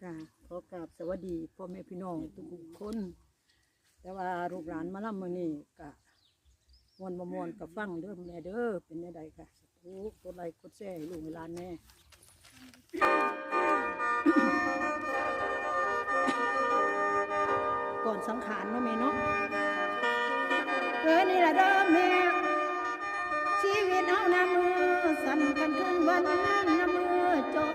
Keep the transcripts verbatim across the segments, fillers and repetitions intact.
จ้ะ ขอกราบสวัสดีพ่อแม่พี่น้องทุกๆคน แต่ว่าลูกหลานมาลำมื้อนี้ก็ม่วนบ่ม่วนก็ฟังเด้อแม่เด้อ เป็นแนวใดก็สาธุ กดไลค์กดแชร์ให้ลูกให้หลานแน่ ก่อนสังขารเนาะแม่เนาะ เออ นี่ล่ะเด้อแม่ ชีวิตเฮานะมื้อสั้น คันคืนวันนะมื้อจอง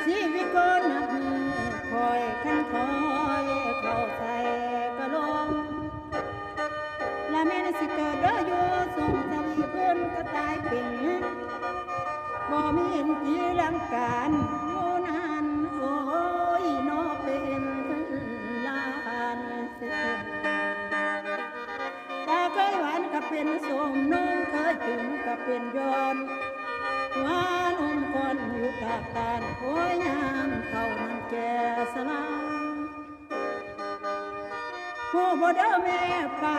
ชีวิตคนนะมื้อคอย คันคอยเข้าใส่กะลง ละแม่นสิเกิดเด้ออยู่สงสวีเพิ่นก็ตายเป็น บ่มีเห็นตีลังกานโมนาน โอ้ยเนาะเป็นล้าน ตาเคยหวานก็เป็นส้ม นมเคยตึงก็เป็นย้อน หวานอมก่อนอยู่ตากตาน โอ้ยยามเฒ่านั้นแก่สลา ฮู้บ่เด้อแม่ป้า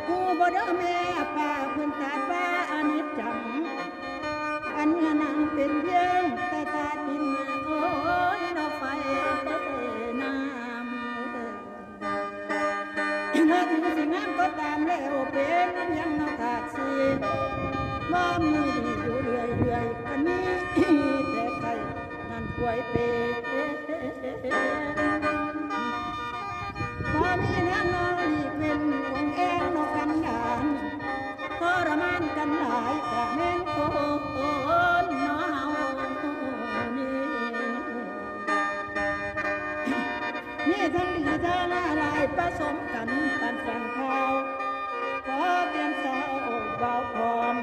ฮู้บ่เด้อแม่ป้า เพิ่นตรัสว่าอนิจจัง อันเมื่อนางเป็นเพียงแต่ธาตุดิน โอ้ยเนาะไฟน้ำ มาถึงสิงามก็ตามแล้วเป็นยังเนาะธาตุสี่ บ่มีดีอยู่เรื่อยๆ กันนี้แต่ไข่ นั่นป่วยเป็น บ่มีแนวโน้มหลีกเว้นองค์แองนอกกันดาน ทรมานกันหลายกะแม่นคนเนาะเฮานี่ มีทั้งดีทั้งหลายผสมกันปันฟังข่าว ขอเตือนสาวเบาพร้อม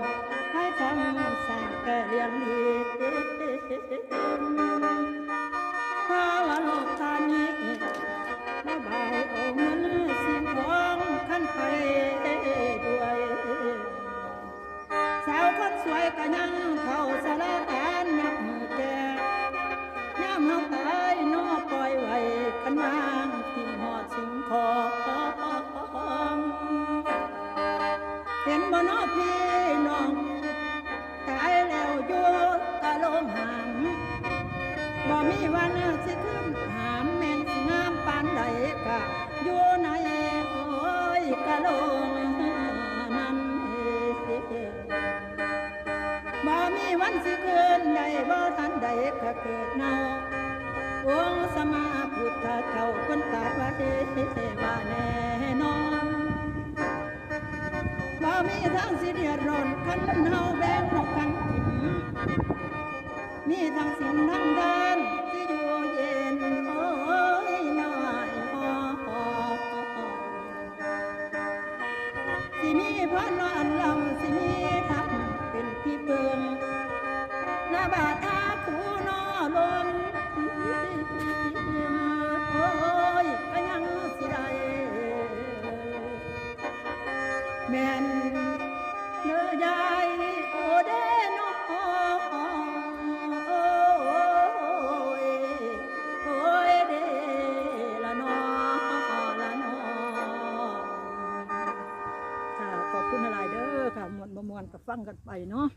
ให้ทำสร้างแต่เรียนดี ภาวะโลกตอนนี้ระบายเอาเงินสิ่งของคันไปด้วย สาวคนสวยก็ยังเข้าสารการนับมือแก่ ยามเฮาตายเนาะปล่อยไว้คันวางทิ้งหอดสิ่งของ เห็นบ่เนาะพี่น้อง ตายแล้วอยู่กะโลงหาม บ่มีวันสิขึ้นหาม แม่นสิงามปานใดกะอยู่ในโอ้ยกะโลงมัน บ่มีวันสิขึ้นได้ บ่ทันได้กะเกิดเนาะ องค์สมมาพุทธเจ้าเพิ่นตรัสไว้ว่าแน่นอน บ่มีทางสิเดือดร้อน คันเฮาแบ่งนอกกันกิน มีทั้งศีลทั้งทานสิอยู่เย็น โอ้ยน้อย สิมีพรอันล้ำ สิมีธรรมเป็นที่เพิ่ง หน้าบาดอาคูนอลง โอ้ย ก็ยังสิได้ แม่นเด้อยาย โอเด้นอ โอ้ย โอ้ยเด้ละนอ ละนอ ค่ะ ขอบคุณหลายๆเด้อค่ะ ม่วนบ่ม่วนก็ฟังกันไปเนาะ